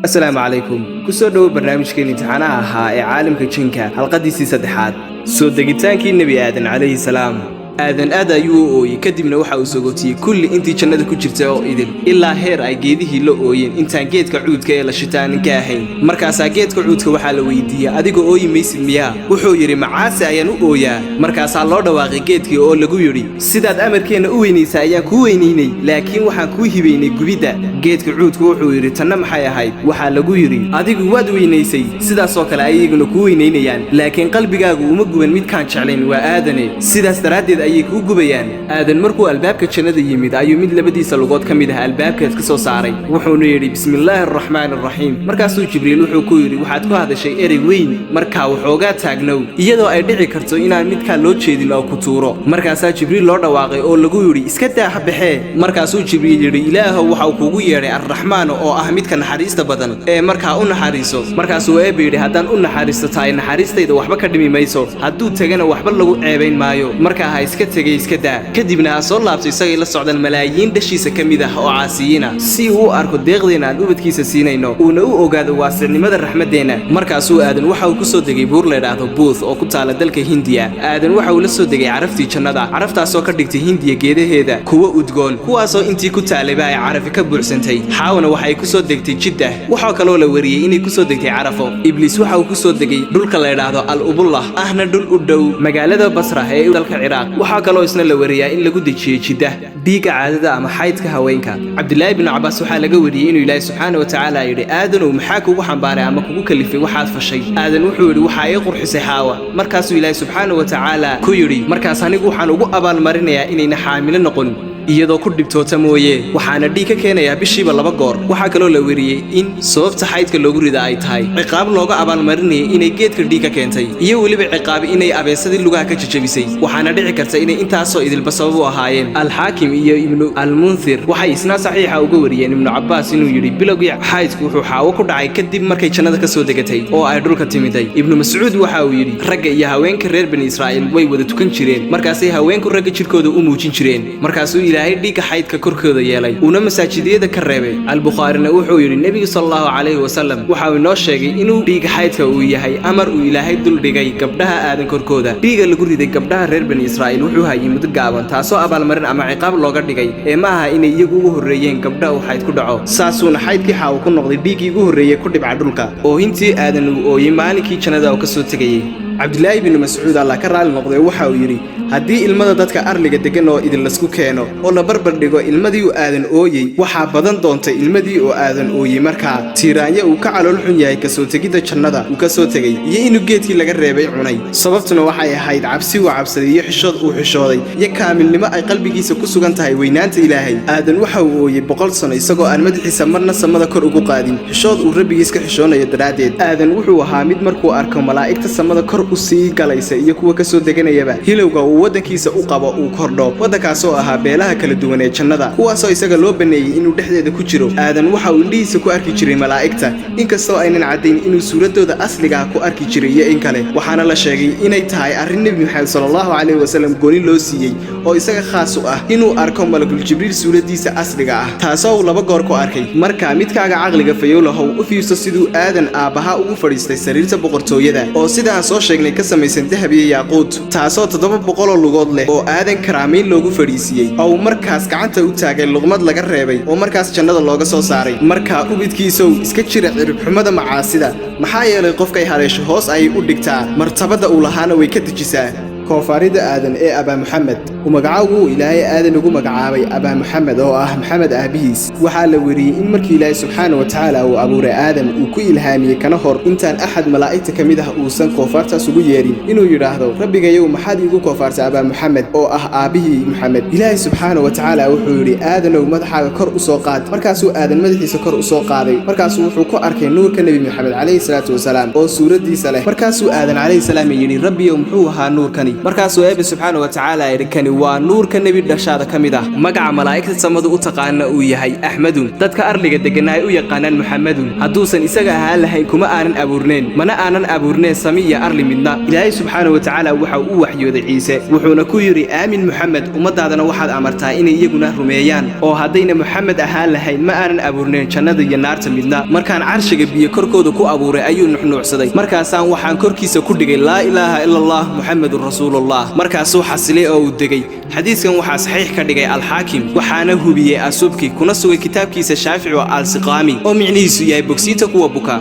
Asalaamu calaykum. Ku soo dhowo barnaamijkeen imtixaanaha ahaa ee caalamka jinka, xalqadiisii saddexaad, soo degitaankii Nebi Aadan calayhi salaam. Aadan aad ayuu u ooyey, kadibna waxa uu sagootiyey kulli intii jannada ku jirtay oo idil, ilaa heer ay geedihii la ooyeen intaan geedka cuudka ee la shitaanin ka ahayn. Markaasaa geedka cuudka waxaa la weydiiyey: "Adiga ooyi maysid miyaa?" Wuxuu yidhi: "Macaase ayaan u ooyaa?" Markaasaa loo dhawaaqay geedkii oo lagu yidhi: "Sidaad amarkeenna u weynaysaa ayaan kuu weynaynay, laakiin waxaan kuu hibaynay gubidda." Geedka cuudku wuxuu yidhi: "Tanna maxay ahayd?" Waxaa lagu yidhi: "Adigu waad weynaysay, sidaasoo kale ayaguna kuu weynaynayaan, laakiin qalbigaagu uma guban midkaan jeclayn, waa Aadane, sidaas daraaddeed ayay kuu gubayaan." Aadan markuu albaabka jannada yimid ayuu mid labadiisa lugood ka mid ah albaabkaas ka soo saaray, wuxuuna yidhi: "Bismillaahi araxmaani araxiim." Markaasuu Jibriil wuxuu ku yidhi: "Waxaad ku hadashay erey weyn, markaa waxoogaa taagnow, iyadoo ay dhici karto inaan midkaa loo jeedin oo ku tuuro." Markaasaa Jibriil loo dhawaaqay oo lagu yidhi: "Iska daa, ha baxee." Markaasuu Jibriil yidhi: "Ilaahow, waxau kugu yeedhay Arraxmaan oo ah midka naxariista badan, ee markaa u naxariiso." Markaasuu Eebba yidhi: "Haddaan u naxariisto tahay, naxariistayda waxba ka dhimi mayso, hadduu tegana waxba lagu ceebayn maayo. Markaa ha iska tegay, iska daa, kadibna ha soo laabto isagay la socdaan malaayiin dhashiisa ka mid ah oo caasiyiina, si uu u arko deeqdeenna aan ubadkiisa siinayno, uuna u ogaado waasicnimada raxmaddeenna." Markaasuu Aadan waxa uu ku soo degay buur la idhaahdo Buuth oo ku taala dalka Hindiya. Aadan waxa uu la soo degay caraftii jannada, caraftaasoo ka dhigtay Hindiya geedaheeda kuwo udgoon, kuwaasoo intii ku taalayba ay carafi ka buuxsantay. Xaawana waxay ku soo degtay Jiddah. Waxaa kaloo la wariyey inay ku soo degtay Carafo. Ibliis waxa uu ku soo degay dhulka la idhaahdo Al Ubullah, ahna dhul u dhow magaalada Basra ee dalka Ciraaq. Waxaa kaloo isna la wariyaa in lagu dejiyey Jiddah. Dhiigga caadada ama xaydka haweenka. Cabdilaahi binu Cabaas waxaa laga wariyey inuu Ilaahi subxaana wa tacaala yidhi: "Aadanow, maxaa kugu xambaaray ama kugu kalifay waxaad fashay?" Aadan wuxuu yidhi: "Waxaa ii qurxisay Xaawa." Markaasuu Ilaahi subxaana wa tacaala ku yidhi: "Markaas anigu waxaan ugu abaalmarinayaa inayna xaamilo noqon iyadoo ku dhibtoota mooye, waxaana dhiig ka keenayaa bishiiba 2 goor." Waxaa kaloo la weriyey in sababta xaydka loogu rida ay tahay ciqaab looga abaalmarinayay inay geedka dhiig ka keentay, iyo weliba ciqaabi inay abeesadii lugaha ka jajabisay. Waxaana dhici karta inay intaasoo idilba sabab u ahaayeen. Alxaakim iyo Ibnu Almunthir waxay isna saxiixa uga wariyeen Ibnu Cabbaas inuu yidhi: "Bilowgii xaydku wuxuu Xaawo ku dhacay kadib markay jannada ka soo degatay oo ay dhulka timiday." Ibnu Mascuud waxa uu yidhi: "Ragga iyo haweenka reer Bani Israa'iil way wada tukan jireen, markaasay haweenku ragga jidhkooda u muujin jireen. Markaasuu Ilaahay dhiigga xaydka korkooda yeelay, uuna masaajidiyada ka reebay." Albukhaarina wuxuu yidhi: "Nebigu sala Allahu calayhi wasalam waxa uu inoo sheegay inuu dhiigga xaydka uu yahay amar uu Ilaahay duldhigay gabdhaha Aadan korkooda. Dhiigga lagu riday gabdhaha reer Bani Israa'iil wuxuu hayay muddo gaaban, taasoo abaalmarin ama ciqaab looga dhigay, ee ma aha inay iyagu ugu horreeyeen gabdha uu xayd ku dhaco. Saasuuna xaydkii Xaawo ku noqday dhiiggii ugu horreeyey ku dhibca dhulka." Oohintii Aadan uu ooyey maalinkii jannada uu ka soo tegayey. Cabdilaahi binu Mascuud, Allah ka raali noqday, waxa uu yidhi: "Haddii ilmada dadka arliga deggan oo idin lasku keeno oo la barbar dhigo ilmadii uu Aadan ooyey, waxaa badan doonta ilmadii oo Aadan ooyey markaa tiiraanya uu ka calool xun yahay kasoo tegidda jannada uu ka soo tegey iyo inuu geedkii laga reebay cunay. Sababtuna waxay ahayd cabsi uu cabsaday iyo xishood uu xishooday iyo kaamilnimo ay qalbigiisa ku sugan tahay weynaanta Ilaahay. Aadan waxa uu ooyey 100 sano isagoo aan madaxiisa marna samada kor ugu qaadin, xishood uu Rabbigiis ka xishoonayo daraaddeed. Aadan wuxuu ahaa mid markuu arko malaa'igta samada kor u sii galaysa iyo kuwa ka soo deganayaba, hilowga uu waddankiisa u qabo uu kordho, waddankaasoo ahaa beelaha kala duwan ee jannada, kuwaasoo isaga loo baneeyey inuu dhexdeeda ku jiro. Aadan waxa uu indhihiisa ku arki jiray malaa'igta, inkastoo aynan caddayn inuu suuraddooda asliga ah ku arki jiray iyo in kale. Waxaana la sheegay inay tahay arrin Nebi Maxamed sala Allahu calayhi wasalam gooni loo siiyey oo isaga khaas u ah inuu arko Malakul Jibriil suuraddiisa asliga ah, taasoo uu 2 goor ku arkay. Marka midkaaga caqliga fayowlahow, u fiirso siduu Aadan aabbaha ugu fadhiistay sariirta boqortooyada oo sidaan soo sheegnay ka samaysan dahab iyo yaaquud, taasoo 700 lugood leh, oo Aadan karaamayn loogu fadhiisiiyey, oo uu markaas gacanta u taagay luqmad laga reebay oo markaas jannada looga soo saaray. Markaa ubidkiisow, iska jira ciribxumada macaasida, maxaa yeelay qofkay haleesho hoos ayay u dhigtaa, martabadda uu lahaana way ka dejisaa." Koonfaarida Aadan ee Abaa Muxamed. Uu magacaagu uu Ilaahay Aadan ugu magacaabay Abaa Muxamed, oo ah Maxamed aabihiis. Waxaa la weriyey in markii Ilaahay subxaana wa tacaala uu abuuray Aadam, uu ku ilhaamiyey kana hor intaan axad malaa'igta ka mid ah uusan koofaartaas ugu yeedhin inuu yidhaahdo: "Rabbigayow, maxaad iigu koofaartay Abaa Muxamed, oo ah aabbihii Muxamed?" Ilaahay subxaana wa tacaala wuxuu yidhi: "Aadanow, madaxaaga kor u soo qaad." Markaasuu Aadan madaxiisa kor u soo qaaday. Markaasuu wuxuu ku arkay nuurka Nebi Maxamed calayhi salaatu wasalaam oo suuraddiisa leh. Markaasuu Aadan calayhi salaam yidhi: "Rabbiyow, muxuu ahaa nuurkani?" Markaasuu Eebe subxaana wa tacaala yidhi: "Kani waa nuurka nebi dhashaada ka mid ah. Magaca malaa'igta samadu u taqaana uu yahay Axmedun, dadka arliga degganna ay u yaqaanaan Muxamedun. Hadduusan isaga ahaan lahayn, kuma aanan abuurnayn, mana aanan abuurnayn sami iyo arli midna. Ilaahay subxaana wa tacaala waxa uu u waxyooday Ciise, wuxuuna ku yidhi: "Aamin Muxamed, ummadaadana waxaad amartaa inay iyaguna rumeeyaan, oo haddayna Muxamed ahaan lahayn, ma aanan abuurnayn jannada iyo naarta midna." Markaan carshiga biyo korkooda ku abuuray ayuu nuxnuucsaday. Markaasaan waxaan korkiisa ku dhigay "Laa ilaaha ila Allah, Muxamedun rasuulullah." Markaasuu xasilay oo uu degay. Xadiiskan waxaa saxiix ka dhigay Alxaakim, waxaana hubiyey Asubki, kuna sugay kitaabkiisa Shaafici oo Alsiqaami, oo micnihiisu yahay bogsiinta kuwa buka.